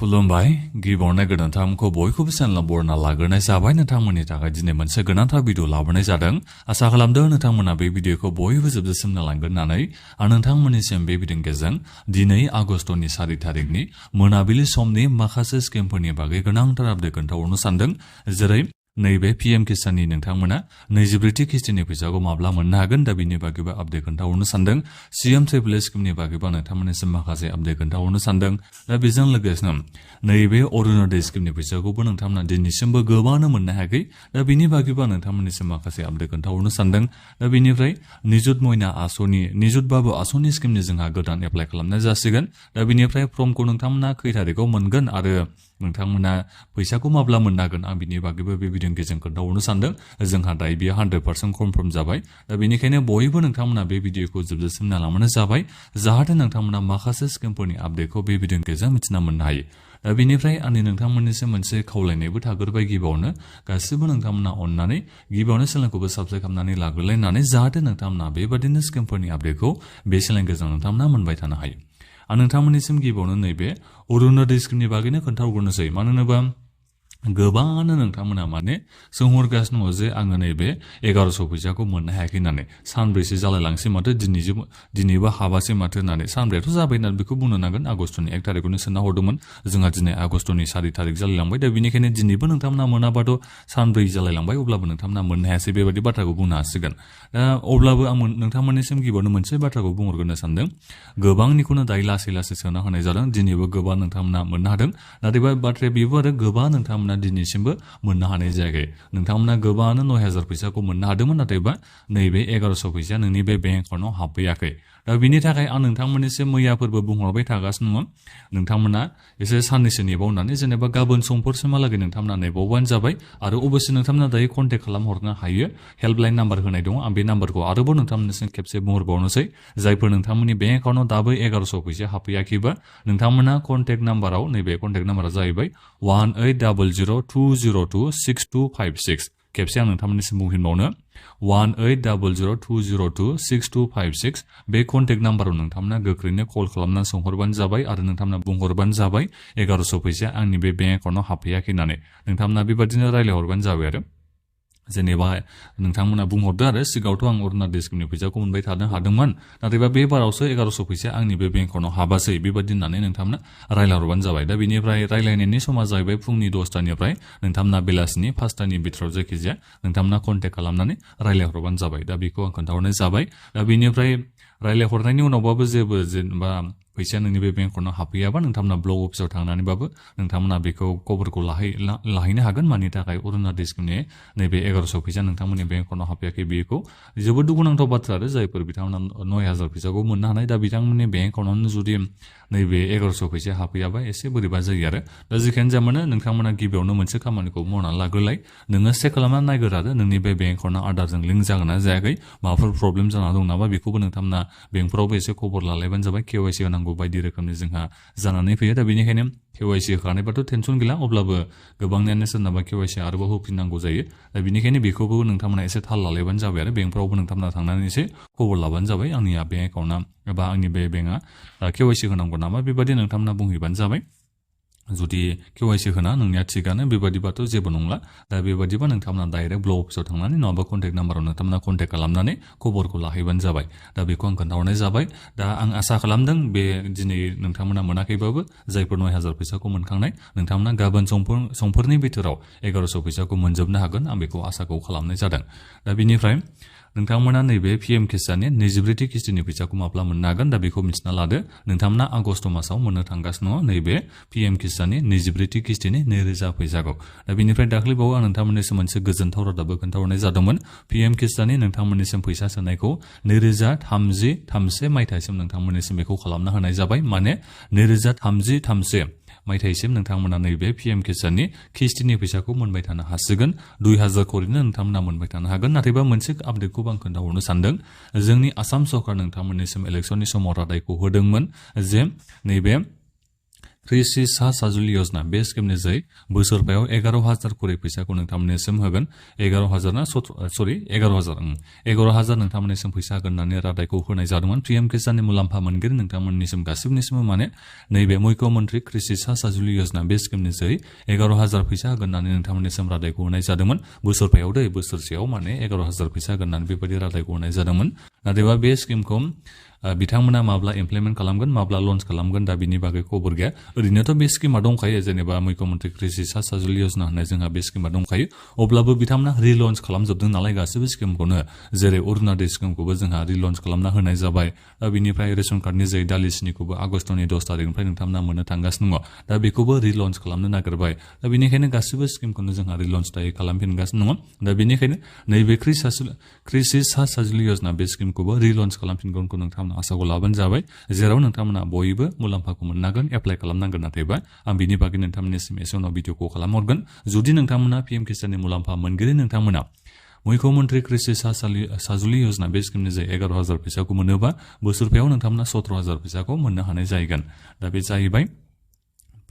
खुलुमबाय गिबियावनो गोदानथारखौ बयखौबो चेनेलाव बरना लाग्रोनाय जाबाय नोंथांमोननि थाखाय दिनै मोनसे गोनांथार भिडिअ लाबोनाय जादों आसा खालामदों नोंथांमोना बे भिडिअखौ बयबो जोबजासिम नायलांगोन होननानै आं नोंथांमोननिसिम बे भिडिअनि गेजेरजों दिनै आगस्तनि 4 तारिखनि मोनाबिलि समनि माखासे स्किमफोरनि बागै गोनांथार आपडेट खोन्थाहरनो सानदों जेरै नैबे पीएम किसाननि नोंथांमोना 24थि किस्तिनि फैसाखौ माब्ला मोननो हागोन दा बिनि बागैबो आपडेट खोन्थाहरनो सानदों सीएम ट्रिपल स्किमनि बागैबो नोंथांमोननिसिम माखासे आपडेट खोन्थाहरनो सानदों दा बेजों लोगोसेनो नैबे अरुणोदय स्किमनि फैसाखौबो नोंथांमोना दिनैसिमबो गोबाङानो मोननो हायाखै दा बिनि बागैबो नोंथांमोननिसिम माखासे आपडेट खोन्थाहरनो सानदों दा बिनिफ्राय निजुत मयना आसनि निजुत बाबु आसनि स्किमनि जोंहा गोदान एप्लाइ खालामनाय जासिगोन दा बिनिफ्राय फर्मखौ नोंथांमोना खै तारिखआव मोनगोन आरो नोंथांमोना फैसाखौ माब्ला मोननो हागोन आं बिनि बागैबो बे भिडिअनि गेजेरजों खोन्थाहरनो सानदों जोंहा दायो बेयो 100% कनफार्म जाबाय दा बेनिखायनो बयबो नोंथांमोना बे भिडिअखौ जोबजासिम नायलांबानो जाबाय जाहाथे नोंथांमोना माखासे स्किमफोरनि आपडेटखौ बे भिडिअनि गेजेरजों मिथिना मोननो हायो दा बेनिफ्राय आंनि नोंथांमोननिसिम मोनसे खावलायनायबो थाग्रोबाय गिबियावनो गासिबो नोंथांमोना अननानै गिबियावनो चेनेलखौबो साबस्क्राइब खालामनानै लाग्रोलायनानै जाहाथे नोंथांमोना बेबादिनो स्किमफोरनि आपडेटखौ बे चेनेलनि गेजेरजों नोंथांमोना मोनबाय थानो हायो आं नोंथांमोननिसिम गिबियावनो नैबे अरुणोदय स्किमनि बागैनो खोन्थाहरग्रोनोसै मानो होनोबा गोबाङानो नोंथांमोना माने सोंहरगासिनो दङ जे आङो नैबे 1100 फैसाखौ मोननो हायाखै होननानै सानब्रैसो जालायलांसै माथो दिनैबो हाबासै माथो होननानै सानब्रैयाथ' जाबाय होननानै बेखौ बुंनो नांगोन आगस्तनि 1 तारिखआवनो सोना हरदोंमोन जोंहा दिनै आगस्तनि 4 तारिख जालायलांबाय दा बेनिखायनो दिनैबो नोंथांमोना मोनाबाथ' सानब्रै जालायलांबाय अब्लाबो नोंथांमोना मोननो हायासै बेबायदि बाथ्राखौ बुंनो हासिगोन दा अब्लाबो आं नोंथांमोननिसिम गिबियावनो मोनसे बाथ्राखौ बुंहरग्रोनो सानदों गोबांनिखौनो दायो लासै लासै सोना होनाय जादों दिनैबो गोबां नोंथांमोना मोननो हादों नाथाय बाथ्राया बेबो आरो गोबां नोंथांमोना दिनैसिमबो मोननो हानाय जायाखै नोंथांमोना गोबाङानो 9000 फैसाखौ मोननो हादोंमोन नाथायबा नैबे 1100 फैसाया नोंनि बे बेंक एकाउन्टआव हाबफैयाखै दा बिनि थाखाय आं नोंथांमोननिसिम मैयाफोरबो बुंहरबाय थागासिनो दङ नोंथांमोना एसे साननैसो नेबावनानै जेनेबा गाबोन समफोरसिमहालागै नोंथांमोना नेबावबानो जाबाय आरो अबयसे नोंथांमोना दायो कन्टेक्ट खालामहरनो हायो हेल्पलाइन नाम्बार होनाय दङ आं बे नाम्बारखौ आरोबाव नोंथांमोननिसिम खेबसे बुंहरबावनोसै जायफोर नोंथांमोननि बेंक एकाउन्टआव दाबो 1100 फैसा हाबफैयाखैबा नोंथांमोना कन्टेक्ट नाम्बाराव नैबे कन्टेक्ट नाम्बारा जाहैबाय 1800202626 खेबसे आं नोंथांमोननिसिम बुंफिनबावनो 1800202626 बे कन्टेक्ट नाम्बाराव नोंथांमोना गोख्रैनो कल खालामनानै सोंहरबानो जाबाय आरो नोंथांमोना बुंहरबानो जाबाय 1100 फैसा आंनि बे बेंक एकाउन्टआव हाबफैयाखै होननानै नोंथांमोना बेबादिनो रायलायहरबानो जाबाय आरो जेनेबा नोंथांमोना बुंहरदो आरो सिगाङावथ' आं अरुणोदय स्किमनि फैसाखौ मोनबाय थानो हादोंमोन नाथायबा बे बारावसो 1100 फैसा आंनि बे बेंक एकाउन्टआव हाबासै बेबादि होननानै नोंथांमोना रायलायहरबानो जाबाय दा बेनिफ्राय रायलायनायनि समा जाहैबाय फुंनि 10टानिफ्राय नोंथांमोना बेलासिनि 5टानि बिथोराव जायखिजाया नोंथांमोना कन्टेक्ट खालामनानै रायलायहरबानो जाबाय दा बेखौ आं खोन्थाहरनाय जाबाय दा बेनिफ्राय रायलायहरनायनि उनावबाबो जेबो जेनेबा फैसाया नोंनि बे बेंक एकाउन्टआव हाबफैयाबा नोंथांमोना ब्लक अफिसाव थांनानैबाबो नोंथांमोना बेखौ खबरखौ लाहैनो हागोन मानि थाखाय अरुणोदय स्किमनि नैबे 1100 फैसा नोंथांमोननि बेंक एकाउन्टआव हाबफैयाखै बेखौ जोबोद दुखुनांथाव बाथ्रा आरो जायफोर बिथांमोना 9000 फैसाखौ मोननो हानाय दा बिथांमोननि बेंक एकाउन्टआवनो जुदि नैबे 1100 फैसा हाबफैयाबा एसे बोरैबा जायो आरो दा जेखियानो जाया मानो नोंथांमोना गिबियावनो मोनसे खामानिखौ मावनानै लाग्रोलाय नोङो चेक खालामनानै नायग्रो आरो नोंनि बे बेंक एकाउन्टआ आधारजों लिंक जागोन ना जायाखै माबाफोर प्रब्लेम जाना दं नामा बेखौबो नोंथांमोना बेंकफोरावबो एसे खबर लालायबानो जाबाय केवाइसि होनांगौ बायदि रोखोमनि जोंहा जानानै फैयो दा बेनिखायनो केवाइसि होखानायबाथ' टेनसन गैला अब्लाबो गोबांनियानो सोरनाबा केवाइसि आरोबाव होफिननांगौ जायो दा बेनिखायनो बेखौबो नोंथांमोना एसे थाल लालायबानो जाबाय आरो बेंकफोरावबो नोंथांमोना थांनानै एसे खबर लाबानो जाबाय आंनिया बेंक एकाउन्टआ एबा आंनि बे बेंकआ केवाइसि होनांगौ नामा बेबादि नोंथांमोना बुंहैबानो जाबाय जुदि केवाइसि होना नोंनिया थिगानो बेबादिबाथ' जेबो नंला दा बेबादिबा नोंथांमोना डाइरेक्ट ब्लक अफिसाव थांनानै नङाबा कन्टेक्ट नाम्बाराव नोंथांमोना कन्टेक्ट खालामनानै खबरखौ लाहैबानो जाबाय दा बेखौ आं खोन्थाहरनाय जाबाय दा आं आसा खालामदों बे दिनै नोंथांमोना मोनाखैबाबो जायफोर 9000 फैसाखौ मोनखांनाय नोंथांमोना गाबोन समफोरनि बिथोराव 1100 फैसाखौ मोनजोबनो हागोन आं बेखौ आसाखौ खालामनाय जादों दा बेनिफ्राय नोंथांमोना नैबे पीएम किसाननि 24थि किस्तिनि फैसाखौ माब्ला मोननो हागोन दा बेखौ मिथिना लादो नोंथांमोना आगस्त मासाव मोननो थांगासिनो दङ नैबे पीएम किसाननि 24थि किस्तिनि 2000 फैसाखौ दा बेनिफ्राय दाख्लैबावो आं नोंथांमोननिसिम मोनसे गोजोनथाव रादाबबो खोन्थाहरनाय जादोंमोन पीएम किसाननि नोंथांमोननिसिम फैसा सोनायखौ 2033 मायथाइसिम नोंथांमोननिसिम बेखौ खालामना होनाय जाबाय माने 2033 मायथाइसिम नोंथांमोना नैबे पीएम किसाननि किस्तिनि फैसाखौ मोनबाय थानो हासिगोन 2000 करिनो नोंथांमोना मोनबाय थानो हागोन नाथायबा मोनसे आपडेटखौ आं खोन्थाहरनो सानदों जोंनि आसाम सरकार नोंथांमोननिसिम इलेक्सननि समाव रादायखौ होदोंमोन जे नैबे कृषि सा साजुलि योजना बे स्किमनि जै बोसोरफायाव 11,000 करि फैसाखौ नोंथांमोननिसिम होगोन 11,000 ना 11,000 नोंथांमोननिसिम फैसा होगोन होननानै रादायखौ होनाय जादोंमोन पीएम किसाननि मुलाम्फा मोनगिरि नोंथांमोननिसिम गासिबनिसिम माने नैबे मुख्यमंत्री कृषि सा साजुलि योजना बे स्किमनि जै 11,000 फैसा होगोन होननानै नोंथांमोननिसिम रादायखौ होनाय जादोंमोन बोसोरफायाव दै बोसोरसेयाव माने 11,000 फैसा होगोन होननानै बेबायदि रादायखौ होनाय जादोंमोन नाथायबा बे स्किमखौ बिथांमोना माब्ला इमप्लिमेन्ट खालामगोन माब्ला लन्च खालामगोन दा बिनि बागै खबर गैया ओरैनोथ' बे स्किमा दंखायो जेनेबा मुख्यमंत्री कृषि सा साजुलि योजना होननाय जोंहा बे स्किमा दंखायो अब्लाबो बिथांमोना रिलन्च खालामजोबदों नालाय गासिबो स्किमखौनो जेरै अरुणोदय स्किमखौबो जोंहा रिलन्च खालामना होनाय जाबाय दा बिनिफ्राय रेशन कार्डनि जै दालिसिनिखौबो आगस्तनि 10 तारिखनिफ्राय नोंथांमोना मोननो थांगासिनो दङ दा बेखौबो रिलन्च खालामनो नागिरबाय दा बेनिखायनो गासिबो स्किमखौनो जोंहा रिलन्च दायो खालामफिनगासिनो दङ दा बेनिखायनो नैबे कृषि सा साजुलि योजना बे स्किमखौबो रिलन्च खालामफिनगोनखौ नोंथांमोना आसाखौ लाबानो जाबाय जेराव नोंथांमोना बयबो मुलाम्फाखौ मोननांगोन एप्लाइ खालामनांगन नाथायबा आं बिनि बागै नोंथांमोननिसिम एसे उनाव भिडिअखौ खालामहरगोन जुदि नोंथांमोना पीएम किसाननि मुलाम्फा मोनगिरि नोंथांमोना मुख्यमंत्री कृषि साजुलि योजना बे स्किमनि जै 11,000 फैसाखौ मोनोबा बोसोरफायाव नोंथांमोना 17,000 फैसाखौ मोननो हानाय जाहैगोन दा बे जाहैबाय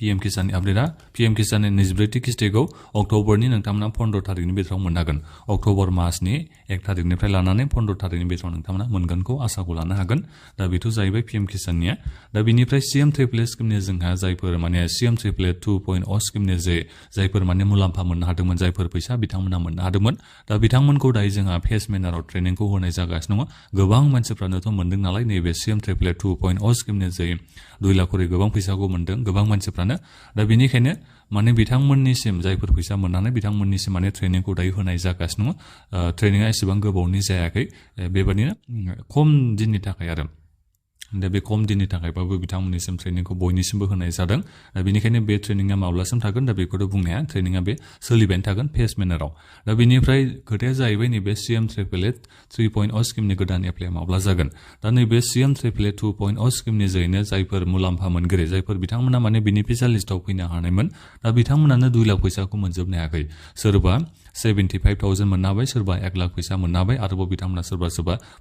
पीएम किसाननि आपडेटआ पीएम किसाननि 24थि किस्तिखौ अक्ट'बरनि नोंथांमोना 15 तारिखनि बेथराव मोननांगोन अक्ट'बर मासनि 1 तारिखनिफ्राय लानानै 15 तारिखनि बेथराव नोंथांमोना मोनगोनखौ आसाखौ लानो हागोन दा बेथ' जाहैबाय पीएम किसाननिया दा बिनिफ्राय सीएम ट्रिपल स्किमनि जोंहा जायफोर माने सीएम ट्रिपल 2.0 स्किमनि जायफोर माने मुलाम्फा मोननो हादोंमोन जायफोर फैसा बिथांमोना मोननो हादोंमोन दा बिथांमोनखौ दायो जोंहा फेस मेनाराव ट्रेनिंखौ होनाय जागासिनो दङ गोबां मानसिफ्रानोथ' मोनदों नालाय नैबे सीएम ट्रिपल 2.0 स्किमनि 2 लाख करि गोबां फैसाखौ मोनदों गोबां मानसिफ्रानो दा बेनिखायनो माने बिथांमोननिसिम जायफोर फैसा मोननानै बिथांमोननिसिम माने ट्रेनिंखौ दायो होनाय जागासिनो दङ ट्रेनिंआ एसेबां गोबावनि जायाखै बेबायदिनो खम दिननि थाखाय आरो दा बे खम दिननि थाखायबाबो बिथांमोननिसिम ट्रेनिंखौ बयनिसिमबो होनाय जादों दा बेनिखायनो बे ट्रेनिंआ माब्लासिम थागोन दा बेखौथ' बुंनो हाया ट्रेनिंआ बे सोलिबायानो थागोन फेस मेनाराव दा बेनिफ्राय खोथाया जाहैबाय नैबे सीएम ट्रिपल 3.0 स्किमनि गोदान एप्लाइ माब्ला जागोन दा नैबे सीएम ट्रिपल 2.0 स्किमनि जैनो जायफोर मुलाम्फा मोनगिरि जायफोर बिथांमोना माने बेनिफिसियाल लिस्टआव फैनो हानायमोन दा बिथांमोनानो 2 लाख फैसाखौ मोनजोबनो हायाखै सोरबा 75,000 मोननो हाबाय सोरबा 1 लाख फैसा मोननो हाबाय आरोबाव बिथांमोना सोरबा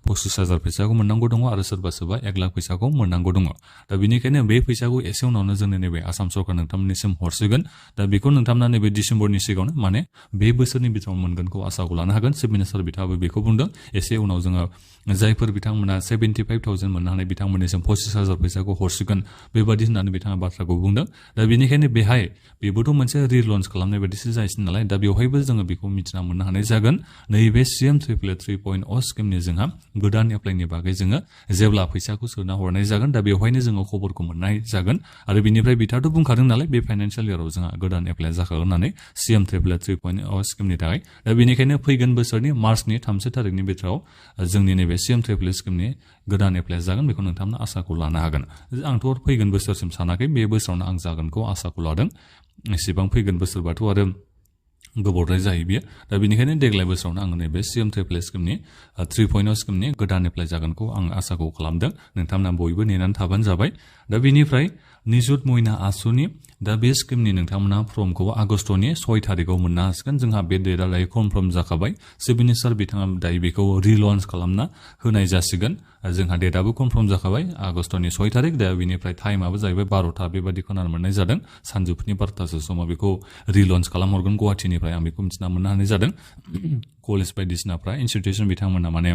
25,000 फैसाखौ मोननांगौ दङ आरो सोरबा 1 लाख फैसाखौ मोननांगौ दङ दा बेनिखायनो बे फैसाखौ एसे उनावनो जोंनि नैबे आसाम सरकार नोंथांमोननिसिम हरसिगोन दा बेखौ नोंथांमोना नैबे डिसेम्बरनि सिगाङावनो माने बे बोसोरनि बिथोराव मोनगोनखौ आसाखौ लानो हागोन चिफ मिनिस्टार बिथाङाबो बेखौ बुंदों एसे उनाव जोङो जायफोर बिथांमोना 75,000 मोननो हानाय बिथांमोननिसिम 25,000 फैसाखौ हरसिगोन बेबादि होननानै बिथाङा बाथ्राखौ बुंदों दा बेनिखायनो बेहाय बेबोथ' मोनसे रिलन्च खालामनाय बायदिसो जायसिन नालाय दा बेवहायबो जोङो बेखौ मिथिना मोननो हानाय जागोन नैबे सीएम ट्रिपल 3.0 स्किमनि जोंहा गोदान एप्लाइनि बागै जोङो जेब्ला फैसाखौ सोना हरनाय जागोन दा बेवहायनो जोङो खबरखौ मोननाय जागोन आरो बिनिफ्राय बिथाङाथ' बुंखादों नालाय बे फाइनान्सियेल इयाराव जोंहा गोदान एप्लाइ जाखागोन होननानै सीएम ट्रिपल 3.0 स्किमनि थाखाय दा बेनिखायनो फैगोन बोसोरनि मार्चनि 3 तारिखनि बेथराव जोंनि नैबे सीएम ट्रिपल स्किमनि गोदान एप्लाइ जागोन बेखौ नोंथांमोना आसाखौ लानो हागोन आंथ' फैगोन बोसोरसिम सानाखै बे बोसोरावनो आं जागोनखौ आसाखौ लादों एसेबां फैगोन बोसोरबाथ' आरो गोबावद्राय जायो बियो दा बेनिखायनो देग्लाय बोसोरावनो आङो नैबे सीएम ट्रिपल स्किमनि 3.0 स्किमनि गोदान एप्लाइ जागोनखौ आं आसाखौ खालामदों नोंथांमोना बयबो नेनानै थाबानो जाबाय दा बेनिफ्राय निजुत मयना आसुनि दा बे स्किमनि नोंथांमोना फर्मखौ आगस्तनि 6 तारिखआव मोननो हासिगोन जोंहा बे डेटआ दायो कनफार्म जाखाबाय चिफ मिनिस्टार बिथाङा दायो बेखौ रिलन्च खालामना होनाय जासिगोन जोंहा डेटआबो कनफार्म जाखाबाय आगस्तनि 6 तारिख दा बेनिफ्राय टाइमआबो जाहैबाय 12ता बेबायदि खोनानो मोननाय जादों सानजौफुनि 12तासो समाव बेखौ रिलन्च खालामहरगोन गुवाहाटीनिफ्राय आं बेखौ मिथिना मोननो हानाय जादों कलेज बायदिसिनाफ्रा इनस्टिटिउसन बिथांमोना माने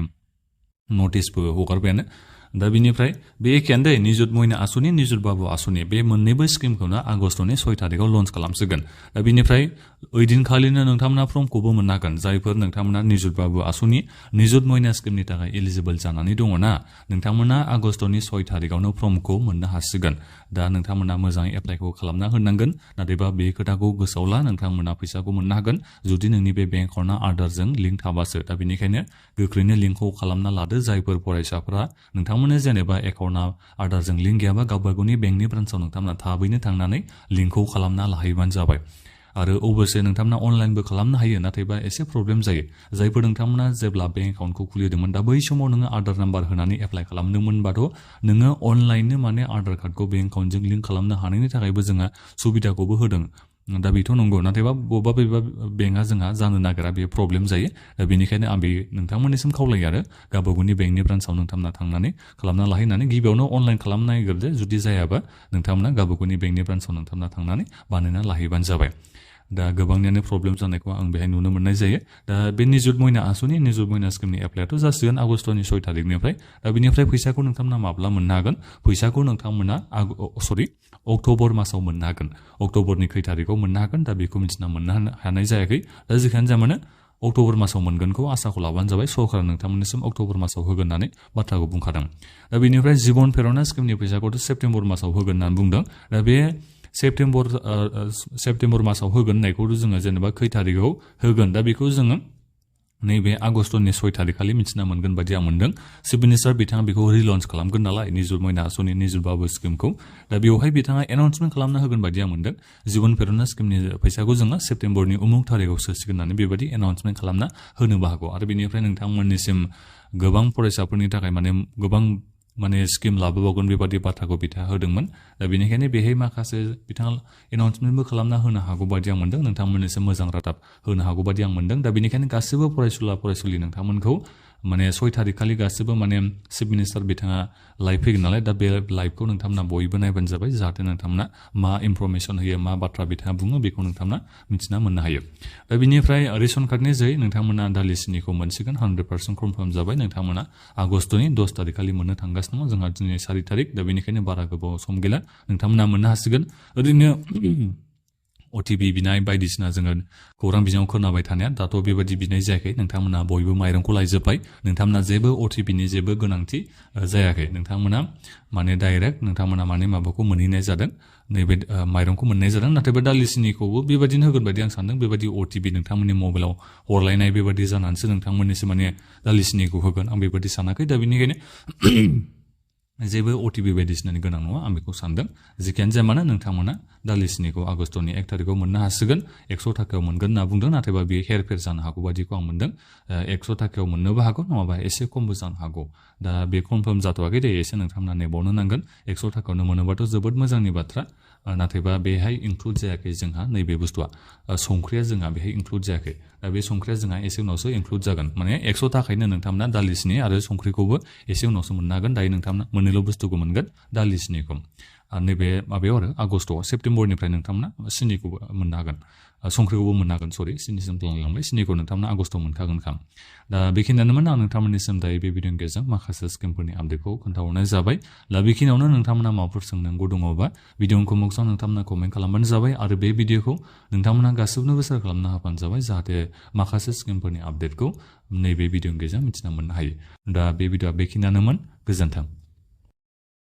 नटिसबो हगारबायानो दा बिनिफ्राय बे एखेयानो दै निजुत मयना आसुनि निजुत बाबु आसुनि बे मोननैबो स्किमखौनो आगस्तनि 6 तारिखआव लन्च खालामसिगोन दा बिनिफ्राय ओइदिनखालिनो नोंथांमोना फर्मखौबो मोननो हागोन जायफोर नोंथांमोना निजुत बाबु आसुनि निजुत मयना स्किमनि थाखाय एलिजिबल जानानै दङना नोंथांमोना आगस्तनि 6 तारिखआवनो फर्मखौ मोननो हासिगोन दा नोंथांमोना मोजाङै एप्लाइखौ खालामना होनांगोन नाथायबा बे खोथाखौ गोसोआव ला नोंथांमोना फैसाखौ मोननो हागोन जुदि नोंनि बे बेंक एकाउन्टआ आधारजों लिंक थाबासो दा बेनिखायनो गोख्रैनो लिंकखौ खालामना लादो जायफोर फरायसाफोरा नोंथांमोननो जेनेबा एकाउन्टआ आधारजों लिंक गैयाबा गावबा गावनि बेंकनि ब्रान्सआव नोंथांमोना थाबैनो थांनानै लिंकखौ खालामना लाहैबानो जाबाय आरो अबयसे नोंथांमोना अनलाइनबो खालामनो हायो नाथायबा एसे प्रब्लेम जायो जायफोर नोंथांमोना जेब्ला बेंक एकाउन्टखौ खुलिदोंमोन दा बै समाव नोङो आधार नाम्बार होनानै एप्लाइ खालामदोंमोनबाथ' नोङो अनलाइननो माने आधार कार्डखौ बेंक एकाउन्टजों लिंक खालामनो हानायनि थाखायबो जोंहा सुबिदाखौबो होदों दा बेथ' नंगौ नाथायबा बबेबा बेंकआ जोंहा जानो नागिरा बे प्रब्लेम जायो दा बेनिखायनो आं बे नोंथांमोननिसिम खावलायो आरो गावबागावनि बेंकनि ब्रान्सआव नोंथांमोना थांनानै खालामना लाहैनानै गिबियावनो अनलाइन खालामनो नागिरदो जुदि जायाबा नोंथांमोना गावबागावनि बेंकनि ब्रान्सआव नोंथांमोना थांनानै बानायना लाहैबानो जाबाय दा गोबांनियानो प्रब्लेम जानायखौ आं बेहाय नुनो मोननाय जायो दा बे निजुत मयना आसुनि निजुत मयना स्किमनि एप्लाइआथ' जासिगोन आगस्टनि 6 तारिखनिफ्राय दा बेनिफ्राय फैसाखौ नोंथांमोना माब्ला मोननो हागोन फैसाखौ नोंथांमोना अक्ट'बर मासाव मोननो हागोन अक्ट'बरनि खै तारिखआव मोननो हागोन दा बेखौ मिथिना मोननो हानाय जायाखै दा जेखियानो जाया मानो अक्ट'बर मासाव मोनगोनखौ आसाखौ लाबानो जाबाय सरकारा नोंथांमोननिसिम अक्ट'बर मासाव होगोन होननानै बाथ्राखौ बुंखादों दा बेनिफ्राय जिबन प्रेरणा स्किमनि फैसाखौथ' सेप्तेम्बर मासाव होगोन होननानै बुंदों दा बे सेप्तेम्बर मासाव होगोन होननायखौथ' जोङो जेनेबा खै तारिखआव होगोन दा बेखौ जोङो नैबे आगस्टनि 6 तारिखखालि मिथिना मोनगोन बायदि आं मोनदों चिफ मिनिस्टार बिथाङा बेखौ रिलन्च खालामगोन नालाय निजुत मयना आसनि निजुत बाबु स्किमखौ दा बेवहाय बिथाङा एनाउन्समेन्ट खालामना होगोन बायदि आं मोनदों जिबन प्रेरणा स्किमनि फैसाखौ जोङो सेप्तेम्बरनि उमुक तारिखआव सोसिगोन होननानै बेबायदि एनाउन्समेन्ट खालामना होनोबो हागौ आरो बेनिफ्राय नोंथांमोननिसिम गोबां फरायसाफोरनि थाखाय गोबां स्किम लाबोबावगोन बेबादि बाथ्राखौ बिथाङा होदोंमोन दा बेनिखायनो बेहाय माखासे बिथाङा एनाउन्समेन्टबो खालामना होनो हागौ बायदि आं मोनदों नोंथांमोननिसिम मोजां रादाब होनो हागौ बायदि आं मोनदों दा बेनिखायनो गासिबो फरायसुलि नोंथांमोनखौ 6 तारिखखालि गासिबो चिफ मिनिस्टार बिथाङा लाइभ फैगोन नालाय दा बे लाइभखौ नोंथांमोना बयबो नायबानो जाबाय जाहाथे नोंथांमोना मा इनफरमेसन होयो मा बाथ्रा बिथाङा बुङो बेखौ नोंथांमोना मिथिना मोननो हायो दा बेनिफ्राय रेशन कार्डनि जै नोंथांमोना दालिसिनिखौ मोनसिगोन 100% कनफार्म जाबाय नोंथांमोना आगस्टनि 10 तारिखखालि मोननो थांगासिनो दङ जोंहा दिनै 4 तारिख दा बेनिखायनो बारा गोबाव सम गैला नोंथांमोना मोननो हासिगोन ओरैनो अटिपि बिनाय बायदिसिना जोङो खौरां बिजोङाव खोनाबाय थानाया दाथ' बेबायदि बिनाय जायाखै नोंथांमोना बयबो माइरंखौ लायजोब्बाय नोंथांमोना जेबो अटिपिनि जेबो गोनांथि जायाखै नोंथांमोना डाइरेक्ट नोंथांमोना माबाखौ मोनहैनाय जादों नैबे माइरंखौ मोननाय जादों नाथायबा दालिसिनिखौबो बेबायदिनो होगोन बायदि आं सानदों बेबायदि अटिपि नोंथांमोननि मबाइलाव हरलायनाय बेबायदि जानानैसो नोंथांमोननिसो दालिसिनिखौ होगोन आं बेबायदि सानाखै दा बेनिखायनो जेबो अटिपि बायदिसिनानि गोनां नङा आं बेखौ सानदों जेखियानो जाया मानो नोंथांमोना दालिसिनिखौ आगस्टनि 1 तारिखआव मोननो हासिगोन 100 थाखायाव मोनगोन होनना बुंदों नाथायबा बे हेरफेर जानो हागौ बायदिखौ आं मोनदों 100 थाखायाव मोननोबो हागौ नङाबा एसे खमबो जानो हागौ दा बे कनफार्म जाथ'वाखै दे एसे नोंथांमोना नेबावनो नांगोन 100 थाखायावनो मोनोबाथ' जोबोद मोजांनि बाथ्रा नाथायबा बेहाय इनक्लुड जायाखै जोंहा नैबे बुस्थुआ संख्रिया जोंहा बेहाय इनक्लुड जायाखै दा बे संख्रिया जोंहा एसे उनावसो इनक्लुड जागोन 100 थाखायनो नोंथांमोना दालिसिनि आरो संख्रिखौबो एसे उनावसो मोननो हागोन दायो नोंथांमोना मोननैल' बुस्थुखौ मोनगोन दालिसिनिखौ नैबे माबायाव आरो आगस्टआव सेप्तेम्बरनिफ्राय नोंथांमोना सिनिखौबो मोननो हागोन संख्रिखौबो मोननो हागोन सिनिसिम लांलांबाय सिनिखौ नोंथांमोना आगस्टआव मोनखागोनखा दा बेखिनियानोमोन आं नोंथांमोननिसिम दायो बे भिडिअनि गेजेरजों माखासे स्किमफोरनि आपडेटखौ खोन्थाहरनाय जाबाय दा बेखिनियावनो नोंथांमोना माबाफोर सोंनांगौ दङबा भिडिअनि कमेन्टआव नोंथांमोना कमेन्ट खालामबानो जाबाय आरो बे भिडिअखौ नोंथांमोना गासिबोनोबो शेयार खालामना होबानो जाबाय जाहाथे माखासे स्किमफोरनि आपडेटखौ नैबे भिडिअनि गेजेरजों मिथिना मोननो हायो दा बे भिडिअआ बेखिनियानोमोन गोजोन्थों